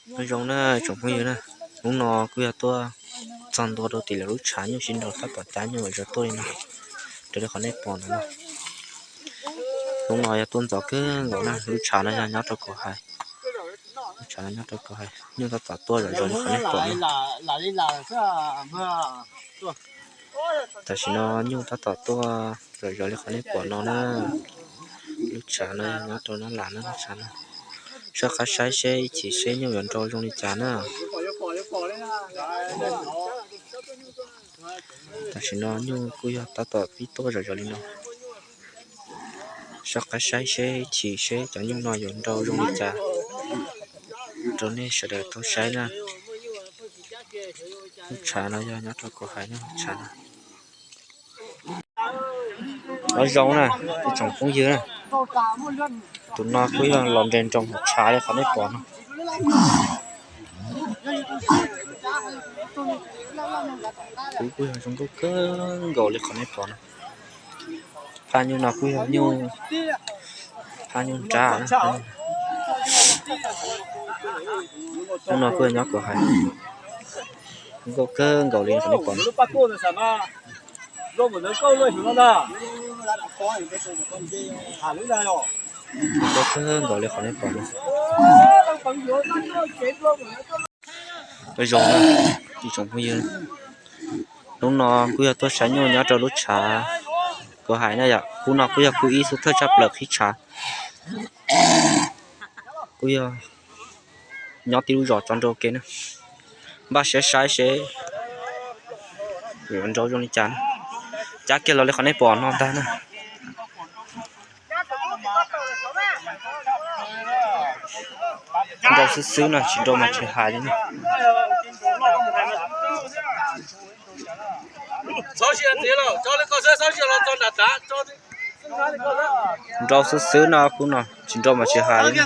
Nyob zoo na tsoom phooj ywg na, hnub no kuj yog tuaj txog ntua rau tim lawv lub tshav nyuj sib nraus tab tom cav nyuj zov tuaj li no, raws li qhov nej pom ntawm no. Hnub no yog tuaj ntxov kawg nkaus na, lub tshav no yog nyob rau Kaus Hais. Lub tshav no nyob rau Kaus Hais, nyuj tab tom tuaj zom zaws li qhov nej pom no. Tam sim no nyuj tab tom tuaj zom zaws li qhov nej pom no na. Lub tshav no yog nyob rau Nab Las na, lub tshav no. Soj qab saib seb ib chim seb nyuj yuav nrau zoo li cas na. Tam sim no nyuj kuj yog tab tom pib tuaj zom zaws li no. Soj qab saib seb ib chim seb cov nyuj no yuav nrau zoo li cas rau nej sawv daws tau saib na. Lub tshav no yog nyob rau Kaus Hais na, lub tshav no. Nyob zoo na ib tsoom phooj ywg na, tus no kuj yog los nres nroos hauv tshav li qhov nej pom no. Kuj yog zoo nkauj kawg nkaus li qhov nej pom no. Phaj nyuj no kuj yog nyuj, phaj nyuj nrab. Hnub no kuj yog nyob Kaus Hais, zoo nkauj kawg nkaus li qhov nej pom no. Zoo nkauj kawg nkaus li qhov nej pom no. Zoo na ib tsoom phooj ywg, hnub no kuj yog tuaj saib nyuj nyob rau lub tshav Kaus Hais na yom. Khub no kuj yog khub ib xub thawj tshaj plaws qhib tshav, kuj yog nyob tib lub zos tso nrau ke na. Npaj siab saib seb yuav nrau zoo li cas na. Cab kiag los li qhov nej pom no ntag na. Nrau xwb xwb no, tsis nrau mas tsis hais li na. Nrau xwb xwb no, khub no tsis nrau mas tsis hais li na.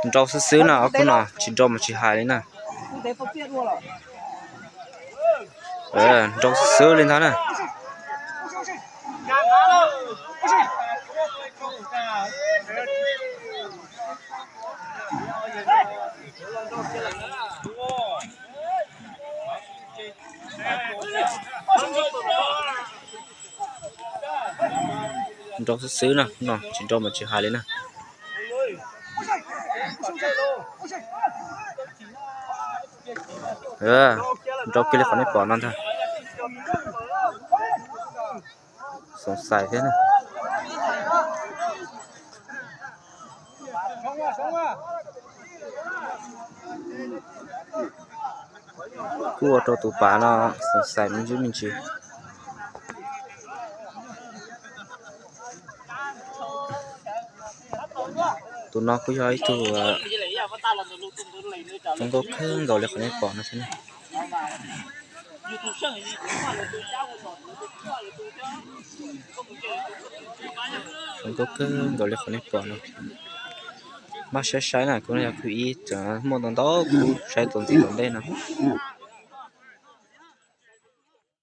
Nrau xwb xwb no, ob khub no tsis nrau mas tsis hais li na. Nrau xwb xwb li ntag na. Nrau xwb xwb no, no tsis nrau mas tsis hais li na. Nrau kiag li qhov nej pom no ntag. Xoom xais thiab na. Kuj ua rau tus pav no xoom xais me ntsis me ntsis. Tus no kuj yog ib tug zoo nkauj kawg nkaus li qhov nej pom no thiab na. Zoo nkauj kawg nkaus li qhov nej pom no. Npaj siab saib na, kuv no yog khub ib, muaj ntau ntau khub saib txuas ntxiv tom ntej no.